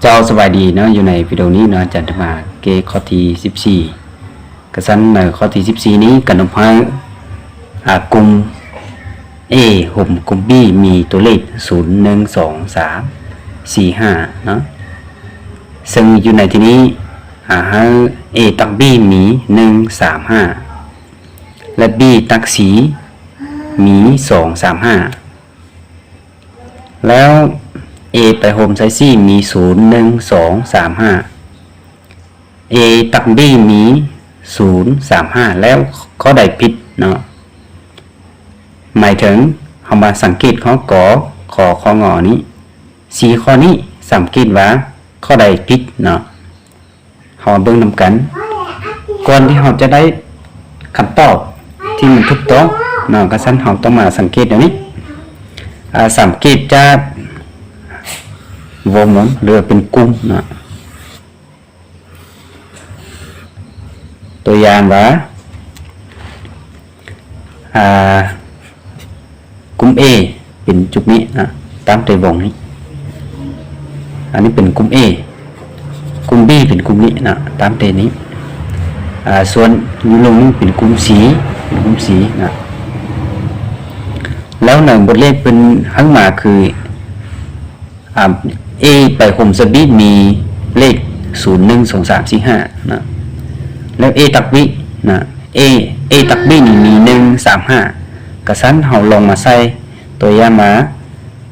ເຈົ້າ ສະບາຍດີເນາະ, ຢູ່ໃນວິດີໂອນີ້ເນາະ ອາຈານຈະມາແກ້ຂໍ້ທີສິບສີ່. ກະຊັ້ນໃນຂໍ້ທີສິບສີ່ນີ້ ກະນົບໃຫ້ ອາ ກຸ່ມ A ໂຮມກຸ່ມ B ມີຕົວເລກ ສູນ ໜຶ່ງ ສອງ ສາມ ສີ່ ຫ້າ ເນາະ. ເຊິ່ງຢູ່ໃນທີ່ນີ້ ອາ ໃຫ້ A ຕັກ B ມີ ໜຶ່ງ ສາມ ຫ້າ ແລະ B ຕັກ C ມີ ສອງ ສາມ ຫ້າ ແລ້ວ A ໄປໂຮມໃສ່ C ມີ ສູນ ໜຶ່ງ ສອງ ສາມ ຫ້າ A ຕັກ B ມີ ສູນ ສາມ ຫ້າ ແລ້ວຂໍ້ໃດຜິດເນາະ? ໝາຍເຖິງເຮົາມາສັງເກດຂໍ້ ກ ຂ ຄ ງ ນີ້ ສີ່ຂໍ້ນີ້ ສັງເກດວ່າຂໍ້ໃດຜິດເນາະ? ເຮົາມາເບິ່ງນຳກັນ. ກ່ອນທີ່ເຮົາຈະໄດ້ຄຳຕອບທີ່ມັນຖືກຕ້ອງເນາະ, ກະຊັ້ນເຮົາຕ້ອງມາສັງເກດແນວນີ້ ອາ ສັງເກດຈາກວົງ ຫຼື ເປັນກຸ່ມເນາະ. ຕົວຢ່າງວ່າ ອາ ກຸ່ມ A ເປັນຈຸດນີ້ນະ ຕາມແຕ່ວົງນີ້. ອັນນີ້ເປັນກຸ່ມ A, ກຸ່ມ B ເປັນກຸ່ມນີ້ນະ ຕາມແຕ່ນີ້. ອາ ສ່ວນຢູ່ລຸ່ມນີ້ເປັນກຸ່ມ C, ເປັນກຸ່ມ C ນະ. ແລ້ວໃນບົດເລກເພິ່ນໃຫ້ມາຄື ອາ A ໄປໂຮມໃສ່ B ມີເລກ ສູນ ໜຶ່ງ ສອງ ສາມ ສີ່ ຫ້າ ນະ. ແລ້ວ A ຕັກ B ນະ A A ຕັກ B ນີ້ມີ ໜຶ່ງ ສາມ ຫ້າ. ກະຊັ້ນເຮົາລອງມາໃສ່ ຕົວຢ່າງມາ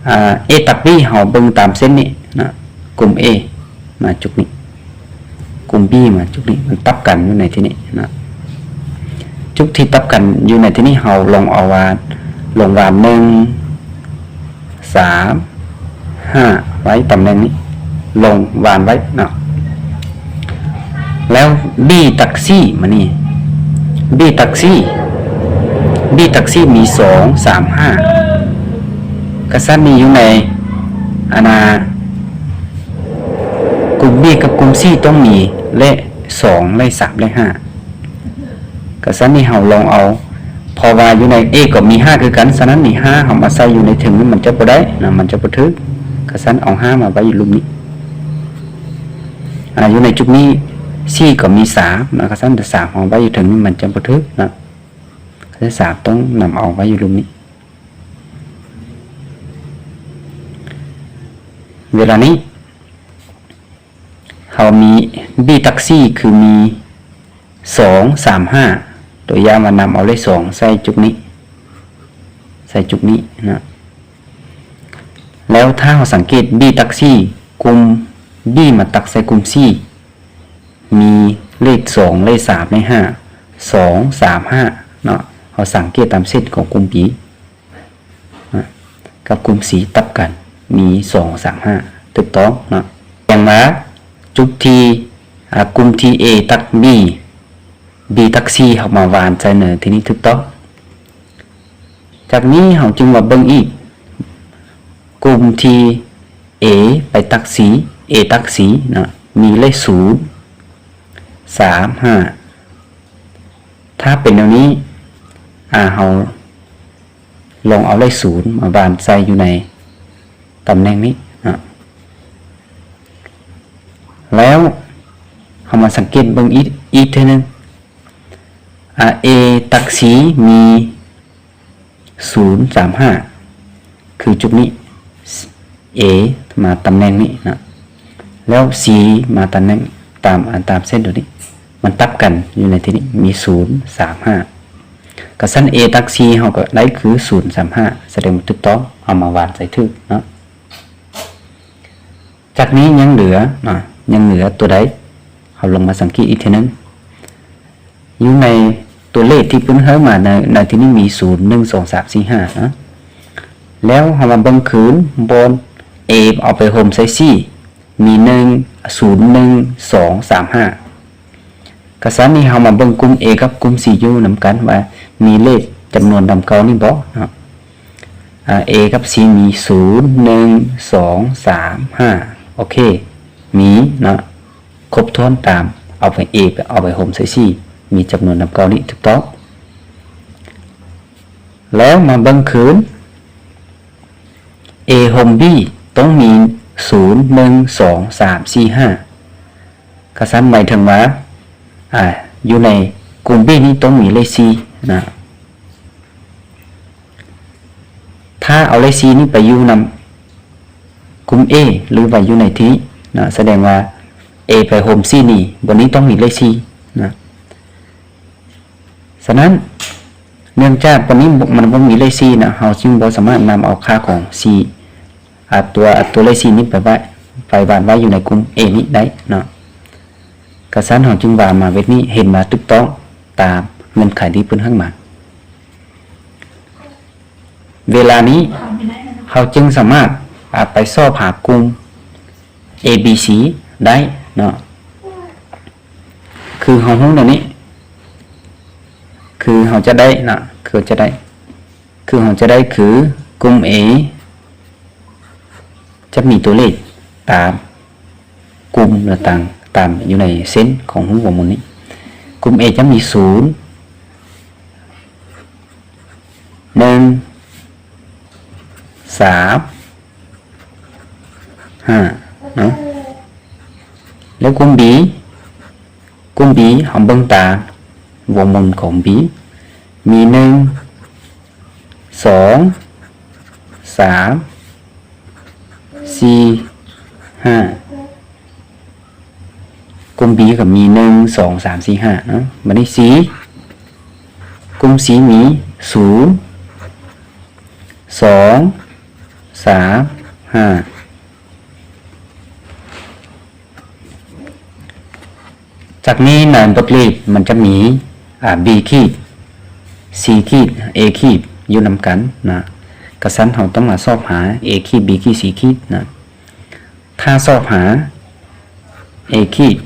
ອາ A ຕັກ B ເຮົາເບິ່ງຕາມເສັ້ນນີ້ນະ, ກຸ່ມ A ມາຈຸດນີ້, ກຸ່ມ B ມາຈຸດນີ້, ມັນຕັບກັນຢູ່ໃນທີ່ນີ້ນະ. ຈຸດທີ່ຕັບກັນຢູ່ໃນທີ່ນີ້ ເຮົາລອງເອົາວ່າ ລອງວາງ ໜຶ່ງ ສາມ ຫ້າ ໄວ້ຕຳແໜ່ງນີ້ ລົງວາງໄວ້ເນາະ. ແລ້ວ B ຕັກ C ມານີ້ B ຕັກ C B ຕັກ C ມີ ສອງ ສາມ ຫ້າ. ກະຊັ້ນນີ້ຢູ່ໃນ ອັນນ່າ ກຸ່ມ B ກັບກຸ່ມ C ຕ້ອງມີເລກ ສອງ ແລະ ສາມ ແລະ ຫ້າ. ກະຊັ້ນນີ້ເຮົາລອງເອົາ ເພາະວ່າຢູ່ໃນ A ກໍມີ ຫ້າ ຄືກັນ, ສະນັ້ນນີ້ ຫ້າ ເຮົາມາໃສ່ຢູ່ໃນເທິງນີ້ ມັນຈະບໍ່ໄດ້ນະ, ມັນຈະບໍ່ຖືກ. ກະຊັ້ນເອົາ ຫ້າ ມາໄວ້ຢູ່ລຸ່ມນີ້. ອາ ຢູ່ໃນຈຸດນີ້ C ກໍມີ ສາມ ນະ, ກະຊັ້ນ ສາມ ເຮົາໄວ້ຢູ່ເທິງນີ້ ມັນຈະບໍ່ຖືກນະ, ກະຊັ້ນ ສາມ ຕ້ອງນຳເອົາໄວ້ຢູ່ລຸ່ມນີ້. ເວລານີ້ ເຮົາມີ B ຕັກ C ຄືມີ ສອງ ສາມ ຫ້າ. ຕົວຢ່າງວ່ານຳເອົາເລກ ສອງ ໃສ່ຈຸດນີ້ ໃສ່ຈຸດນີ້ນະ. ແລ້ວຖ້າເຮົາສັງເກດ B ຕັກ C ກຸ່ມ B ມາຕັກໃສ່ກຸ່ມ C ມີເລກ ສອງ ເລກ ສາມ ເລກ ຫ້າ ສອງ ສາມ ຫ້າ ເນາະ. ເຮົາສັງເກດຕາມເສັ້ນຂອງກຸ່ມ B ນະ ກັບກຸ່ມ C ຕັບກັນ ມີ ສອງ ສາມ ຫ້າ ຖືກຕ້ອງເນາະ. ແສດງວ່າຈຸດທີ່ ອາ ກຸ່ມທີ່ A ຕັກ B B ຕັກ C ເຮົາມາວາງໃສ່ໃນທີ່ນີ້ຖືກຕ້ອງ. ຈາກນີ້ເຮົາຈຶ່ງມາເບິ່ງອີກ ກຸ່ມທີ່ A ໄປຕັກ C A ຕັກ C ເນາະ ມີເລກ ສູນ ສາມ ຫ້າ. ຖ້າເປັນແນວນີ້ ອາ ເຮົາ ລອງເອົາເລກ ສູນ ມາວາງໃສ່ຢູ່ໃນຕຳແໜ່ງນີ້ເນາະ. ແລ້ວເຮົາມາສັງເກດເບິ່ງອີກ ອີກເທື່ອໜຶ່ງ ອາ A ຕັກ C ມີ ສູນ ສາມ ຫ້າ ຄືຈຸດນີ້ A ມາຕຳແໜ່ງນີ້ນະ ແລ້ວ C ມາຕຳແໜ່ງ ຕາມ ອັນ ຕາມເສັ້ນຕົວນີ້ ມັນຕັບກັນຢູ່ໃນທີ່ນີ້ ມີ ສູນ ສາມ ຫ້າ. ກະຊັ້ນ A ຕັກ C ເຮົາກໍໄດ້ຄື ສູນ ສາມ ຫ້າ ສະແດງວ່າຖືກຕ້ອງ ເອົາມາວາງໃສ່ຖືກເນາະ. ຈາກນີ້ຍັງເຫຼືອເນາະ ຍັງເຫຼືອຕົວໃດ ເຮົາລອງມາສັງເກດອີກເທື່ອໜຶ່ງ. ຢູ່ໃນຕົວເລກທີ່ເພິ່ນໃຫ້ມາໃນ ໃນທີ່ນີ້ມີ ສູນ ໜຶ່ງ ສອງ ສາມ ສີ່ ຫ້າ ເນາະ. ແລ້ວເຮົາມາເບິ່ງຄືນ ບ່ອນ A ເອົາໄປໂຮມໃສ່ C ມີ ໜຶ່ງ ສູນ ໜຶ່ງ ສອງ ສາມ ຫ້າ. ກະຊັ້ນນີ້ເຮົາມາເບິ່ງກຸ່ມ A ກັບກຸ່ມ C ຢູ່ນຳກັນວ່າມີເລກຈຳນວນນຳເກົ່ານີ້ບໍ່ເນາະ. ອາ A ກັບ C ມີ ສູນ ໜຶ່ງ ສອງ ສາມ ຫ້າ ໂອເຄ ມີເນາະ ຄົບຖ້ວນຕາມ ເອົາໄປ A ເອົາໄປໂຮມໃສ່ C ມີຈຳນວນນຳເກົ່ານີ້ຖືກຕ້ອງ. ແລ້ວມາເບິ່ງຄືນ A ໂຮມ B ຕ້ອງມີ ສູນ ໜຶ່ງ ສອງ ສາມ ສີ່ ຫ້າ ກະຊັ້ນໝາຍເຖິງວ່າ ອາ ຢູ່ໃນກຸ່ມ B ນີ້ຕ້ອງມີເລກສີ່ນະ. ຖ້າເອົາເລກສີ່ນີ້ໄປຢູ່ນຳກຸ່ມ A ຫຼືວ່າຢູ່ໃນທີ່ນະ ສະແດງວ່າ A ໄປໂຮມສີ່ນີ້ ບ່ອນນີ້ຕ້ອງມີເລກສີ່ນະ. ສະນັ້ນ ເນື່ອງຈາກບ່ອນນີ້ມັນບໍ່ມີເລກສີ່ນະ ເຮົາຈຶ່ງບໍ່ສາມາດນຳເອົາຄ່າຂອງສີ່ ອາ ຕົວ ຕົວເລກສີ່ນີ້ໄປໄວ້ ໄປວາດໄວ້ຢູ່ໃນກຸ່ມ A ນີ້ໄດ້ເນາະ. ກະຊັ້ນເຮົາຈຶ່ງວາງມາແບບນີ້ ເຫັນວ່າຖືກຕ້ອງຕາມເງື່ອນໄຂທີ່ເພິ່ນໃຫ້ມາ. ເວລານີ້ເຮົາຈຶ່ງສາມາດ ອາ ໄປຊອກຫາກຸ່ມ A B C ໄດ້ເນາະ. ຄືເຮົາຮູ້ແນວນີ້ ຄືເຮົາຈະໄດ້ນະ ຄືຈະໄດ້ ຄືເຮົາຈະໄດ້ຄືກຸ່ມ A ຈະມີຕົວເລກຕາມກຸ່ມ ແລະ ຕາມ ຕາມຢູ່ໃນເສັ້ນຂອງຮູບວົງໝູນນີ້. ກຸ່ມ A ຈະມີສູນ ໜຶ່ງ ສາມ ຫ້າເນາະ. ແລ້ວກຸ່ມ B ກຸ່ມ B ເຮົາເບິ່ງຕາວົງໝູນຂອງ B ມີ ໜຶ່ງ ສອງ ສາມ ສີ່ ຫ້າ ກຸ່ມ B ກໍມີ ໜຶ່ງ ສອງ ສາມ ສີ່ ຫ້າເນາະ. ບາດນີ້ C ກຸ່ມ C ມີ ສູນ ສອງ ສາມ ຫ້າ. ຈາກນີ້ໃນບົດເລກມັນຈະມີ ອາ B ຂີດ C ຂີດ A ຂີດຢູ່ນຳກັນນະ. ກະຊັ້ນເຮົາຕ້ອງມາຊອກຫາ A ຂີດ B ຂີດ C ຂີດນະ. ຖ້າຊອກຫາ A ຂີດ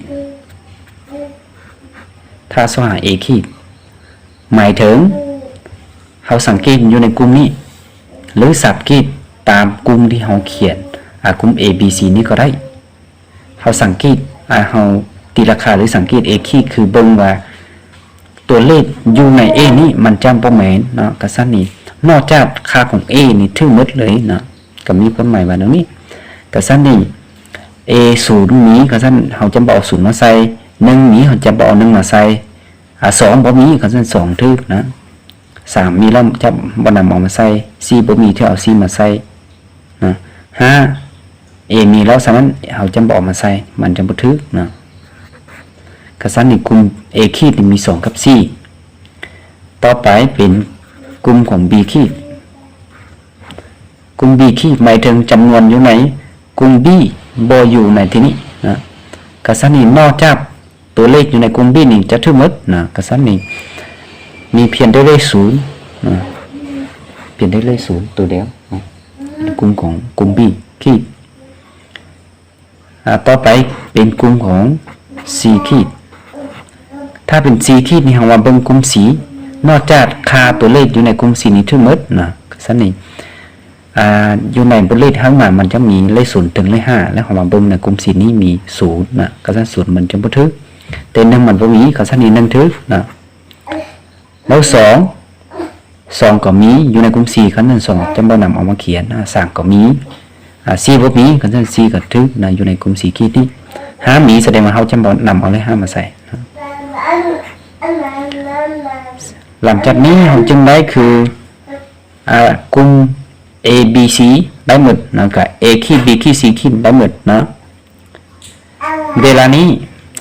ຖ້າຊອກຫາ A ຂີດ ໝາຍເຖິງເຮົາສັງເກດຢູ່ໃນກຸ່ມນີ້ ຫຼືສັງເກດຕາມກຸ່ມທີ່ເຮົາຂຽນ ອາ ກຸ່ມ A B C ນີ້ກໍໄດ້. ເຮົາສັງເກດ ອາ ເຮົາຕີລາຄາ ຫຼືສັງເກດ A ຂີດ ຄືເບິ່ງວ່າຕົວເລກຢູ່ໃນ A ນີ້ມັນຈະບໍ່ແມ່ນເນາະ. ກະຊັ້ນນີ້ ນອກຈາກຄ່າຂອງ A ນີ້ຖືກໝົດເລີຍເນາະ ກໍມີຄວາມໝາຍວ່າແນວນີ້. ກະຊັ້ນນີ້ A ສູນມີ ກະຊັ້ນເຮົາຈະບໍ່ເອົາສູນມາໃສ່, ໜຶ່ງມີ ເຮົາຈະບໍ່ເອົາໜຶ່ງມາໃສ່, ອາ ສອງບໍ່ມີ ກະຊັ້ນສອງຖືກນະ, ສາມມີແລ້ວຈະບໍ່ນຳເອົາມາໃສ່, ສີ່ບໍ່ມີ ຖືເອົາສີ່ມາໃສ່ນະ, ຫ້າ A ມີແລ້ວ ສະນັ້ນເຮົາຈະບໍ່ເອົາມາໃສ່ ມັນຈະບໍ່ຖືກນະ. ກະຊັ້ນນີ້ກຸ່ມ A ຂີດນີ້ມີສອງກັບສີ່. ຕໍ່ໄປເປັນກຸ່ມຂອງ B ຂີດ. ກຸ່ມ B ຂີດ ໝາຍເຖິງຈຳນວນຢູ່ໃນກຸ່ມ B ບໍ່ຢູ່ໃນທີ່ນີ້ນະ. ກະຊັ້ນນີ້ນອກຈາກຕົວເລກຢູ່ໃນກຸ່ມ B ນີ້ຈະຖືກໝົດນະ. ກະຊັ້ນນີ້ມີພຽງແຕ່ເລກສູນນະ, ພຽງແຕ່ເລກສູນຕົວດຽວນະ, ໃນກຸ່ມຂອງກຸ່ມ B ຂີດ. ອາ ຕໍ່ໄປເປັນກຸ່ມຂອງ C ຂີດ. ຖ້າເປັນ C ຂີດນີ້ ເຮົາມາເບິ່ງກຸ່ມ C ນອກຈາກຄ່າຕົວເລກຢູ່ໃນກຸ່ມ C ນີ້ຖືກໝົດນະ. ຊັ້ນນີ້ ອາ ຢູ່ໃນບົດເລກເຮົາມາ ມັນຈະມີເລກສູນເຖິງເລກຫ້າ ແລ້ວເຮົາມາເບິ່ງໃນກຸ່ມ C ນີ້ມີສູນນະ, ກະຊັ້ນສູນມັນຈະບໍ່ຖືກ, ແຕ່ໜຶ່ງມັນບໍ່ມີ, ກະຊັ້ນນີ້ໜຶ່ງຖືກນະ. ແລ້ວສອງ ສອງກໍມີຢູ່ໃນກຸ່ມ C ຄັນນັ້ນ ສອງຈະບໍ່ນຳເອົາມາຂຽນນະ. ສາມກໍມີ ອາ ສີ່ບໍ່ມີ ຄັນຊັ້ນສີ່ກໍຖືກນະ ຢູ່ໃນກຸ່ມ C ຂີດນີ້. ຫ້າມີ ສະແດງວ່າເຮົາຈະບໍ່ນຳເອົາເລກຫ້າມາໃສ່ນະ. ຫຼັງຈາກນີ້ເຮົາຈຶ່ງໄດ້ຄື ອາ ກຸ່ມ A B C ໄດ້ໝົດນະ, ກະ A ຂີດ B ຂີດ C ຂີດໄດ້ໝົດນະ. ເວລານີ້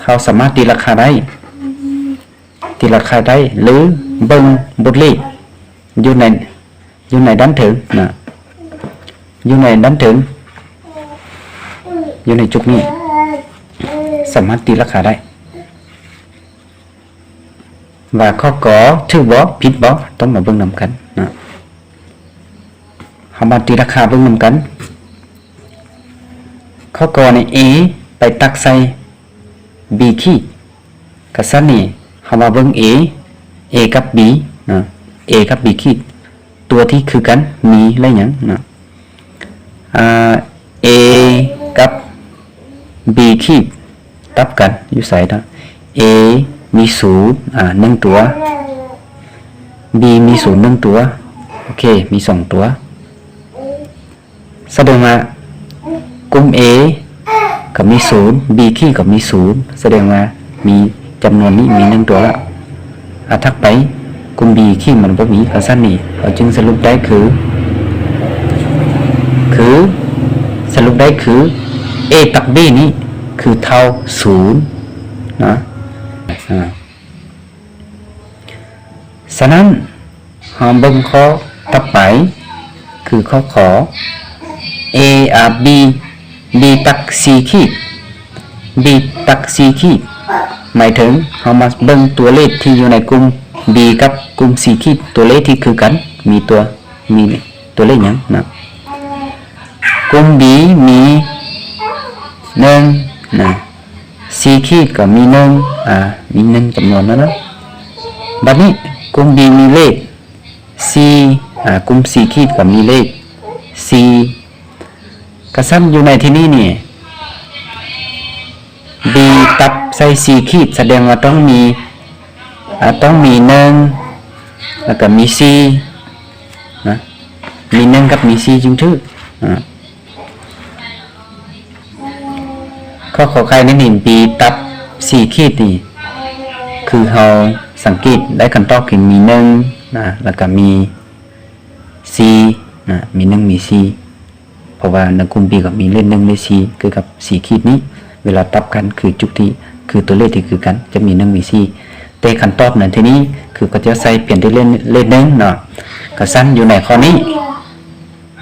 ເຮົາສາມາດຕີລາຄາໄດ້ ຕີລາຄາໄດ້ ຫຼືເບິ່ງບົດເລກຢູ່ໃນ ຢູ່ໃນດ້ານເທິງນະ, ຢູ່ໃນດ້ານເທິງ ຢູ່ໃນຈຸດນີ້ ສາມາດຕີລາຄາໄດ້ ວ່າຂໍ້ ກ ຖືກບໍ່ ຜິດບໍ່ ຕ້ອງມາເບິ່ງນຳກັນນະ. ເຮົາມາຕີລາຄາເບິ່ງນຳກັນ. ຂໍ້ ກ ນີ້ A ໄປຕັກໃສ່ B ຂີດ. ກະຊັ້ນນີ້ເຮົາມາເບິ່ງ A A ກັບ B ນະ, A ກັບ B ຂີດ ຕົວທີ່ຄືກັນມີແລະຫຍັງນະ? ອາ A ກັບ B ຂີດ ຕັບກັນຢູ່ໃສນະ? A ມີສູນ ອາ ໜຶ່ງຕົວ, B ມີສູນໜຶ່ງຕົວ. ໂອເຄ ມີສອງຕົວ. ສະແດງວ່າ ກຸ່ມ A ກໍມີສູນ B ຂີດກໍມີສູນ ສະແດງວ່າມີຈຳນວນນີ້ມີໜຶ່ງຕົວລະ. ອາ ຖັດໄປກຸ່ມ B ຂີດມັນບໍ່ມີ ຄັນຊັ້ນນີ້ເຮົາຈຶ່ງສະຫຼຸບໄດ້ຄື ຄື ສະຫຼຸບໄດ້ຄື A ຕັດ B ນີ້ຄືເທົ່າສູນນະ. ອາ ສະນັ້ນ ເຮົາເບິ່ງຂໍ້ຖັດໄປ ຄືຂໍ້ ຂ A ອາ B B ຕັດ C ຂີດ B ຕັດ C ຂີດ ໝາຍເຖິງເຮົາມາເບິ່ງຕົວເລກທີ່ຢູ່ໃນກຸ່ມ B ກັບກຸ່ມ C ຂີດ ຕົວເລກທີ່ຄືກັນ ມີຕົວ ມີຕົວເລກຫຍັງນະ? ກຸ່ມ B ມີໜຶ່ງນະ C ຂີດກໍມີໜຶ່ງ ອາ ມີໜຶ່ງຈຳນວນນັ້ນນະ. ບັດນີ້ກຸ່ມ B ມີເລກ ສີ່ ອາ ກຸ່ມ C ຂີດກໍມີເລກ ສີ່ ກະຊັ້ນຢູ່ໃນທີ່ນີ້ນີ້ B ຕັດໃສ່ C ຂີດ ສະແດງວ່າຕ້ອງມີ ອາ ຕ້ອງມີໜຶ່ງ ແລ້ວກໍມີສີ່ນະ ມີໜຶ່ງກັບມີສີ່ຈຶ່ງຖືກ ອາ. ຂໍ້ ຂໍໄຂ່ ໃນນີ້ B ຕັດ C ຂີດນີ້ ຄືເຮົາສັງເກດໄດ້ຄຳຕອບຄືມີໜຶ່ງນະ ແລ້ວກໍມີສີ່ນະ ມີໜຶ່ງມີສີ່ ເພາະວ່າໃນກຸ່ມ B ກໍມີເລກໜຶ່ງເລກສີ່ຄືກັບ C ຂີດນີ້ ເວລາຕັດກັນຄືຈຸດທີ່ ຄືຕົວເລກທີ່ຄືກັນ ຈະມີໜຶ່ງມີສີ່ ແຕ່ຄຳຕອບໃນທີ່ນີ້ ຄືເຂົາເຈົ້າໃສ່ພຽງແຕ່ເລກ ເລກໜຶ່ງເນາະ ກະຊັ້ນຢູ່ໃນຂໍ້ນີ້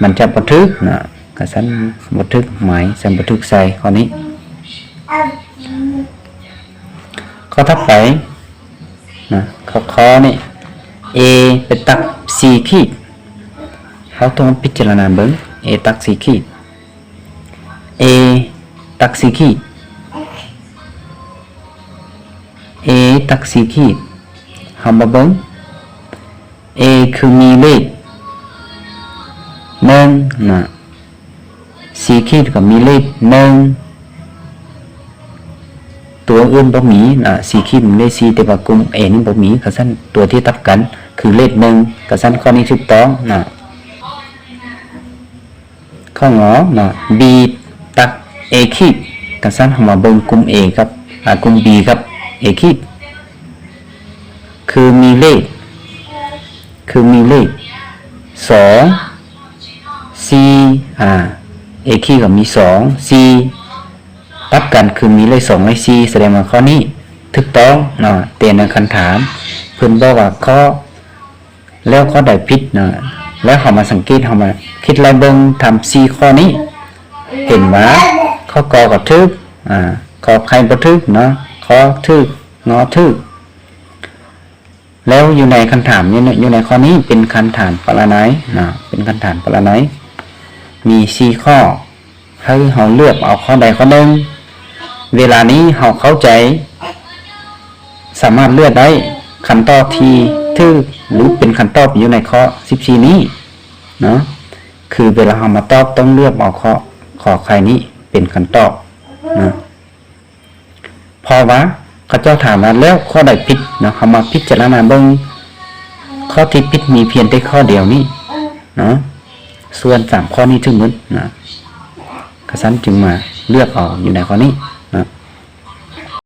ມັນຈະບໍ່ຖືກນະ ກະຊັ້ນບໍ່ຖືກ ໝາຍຊັ້ນບໍ່ຖືກໃສ່ຂໍ້ນີ້. ຂໍ້ຖັດໄປນະ ຂໍ້ ຂໍ້ນີ້ A ໄປຕັດ C ຂີດ ເຮົາຕ້ອງພິຈາລະນາເບິ່ງ A ຕັດ C ຂີດ A ຕັດ C ຂີດ A ຕັດ C ຂີດ ເຮົາມາເບິ່ງ A ຄືມີເລກໜຶ່ງນະ C ຂີດກໍມີເລກໜຶ່ງ ຕົວອື່ນບໍ່ມີນະ C ຂີດມີເລກສີ່ ແຕ່ວ່າກຸ່ມ A ນີ້ບໍ່ມີ ກະຊັ້ນຕົວທີ່ຕັດກັນຄືເລກໜຶ່ງ ກະຊັ້ນຂໍ້ນີ້ຖືກຕ້ອງນະ. ຂໍ້ ງ ນະ B ຕັດ A ຂີດ ກະຊັ້ນເຮົາມາເບິ່ງກຸ່ມ A ກັບ ອາ ກຸ່ມ B ກັບ A ຂີດ ຄືມີເລກ ຄືມີເລກສອງ ສີ່ ອາ A ຂີດກໍມີສອງ ສີ່ ຕັດກັນຄືມີເລກສອງ ແລະ ສີ່ ສະແດງວ່າຂໍ້ນີ້ຖືກຕ້ອງເນາະ ແຕ່ໃນຄຳຖາມເພິ່ນບອກວ່າຂໍ້ ແລ້ວຂໍ້ໃດຜິດເນາະ ແລ້ວເຮົາມາສັງເກດ ເຮົາມາຄິດໄລ່ເບິ່ງທຳສີ່ຂໍ້ນີ້ ເຫັນວ່າຂໍ້ ກ ກໍຖືກ ອາ ຂໍໄຂ່ບໍ່ຖືກເນາະ ຂໍຖືກ ງ ຖືກ. ແລ້ວຢູ່ໃນຄຳຖາມນີ້ ຢູ່ໃນຂໍ້ນີ້ເປັນຄຳຖາມປະລະໄນເນາະ ເປັນຄຳຖາມປະລະໄນ ມີສີ່ຂໍ້ ໃຫ້ເຮົາເລືອກເອົາຂໍ້ໃດຂໍ້ໜຶ່ງ. ເວລານີ້ເຮົາເຂົ້າໃຈ ສາມາດເລືອກໄດ້ຄຳຕອບທີ່ຖືກ ຫຼື ເປັນຄຳຕອບຢູ່ໃນຂໍ້ສິບສີ່ນີ້ເນາະ ຄືເວລາເຮົາມາຕອບຕ້ອງເລືອກເອົາຂໍ້ ຂໍໄຂ່ນີ້ເປັນຄຳຕອບເນາະ. ເພາະວ່າເຂົາເຈົ້າຖາມວ່າ ແລ້ວຂໍ້ໃດຜິດເນາະ ເຮົາມາພິຈາລະນາເບິ່ງ ຂໍ້ທີ່ຜິດມີພຽງແຕ່ຂໍ້ດຽວນີ້ເນາະ ສ່ວນສາມຂໍ້ນີ້ຖືກໝົດນະ ກະຊັ້ນຈຶ່ງມາເລືອກເອົາຢູ່ໃນຂໍ້ນີ້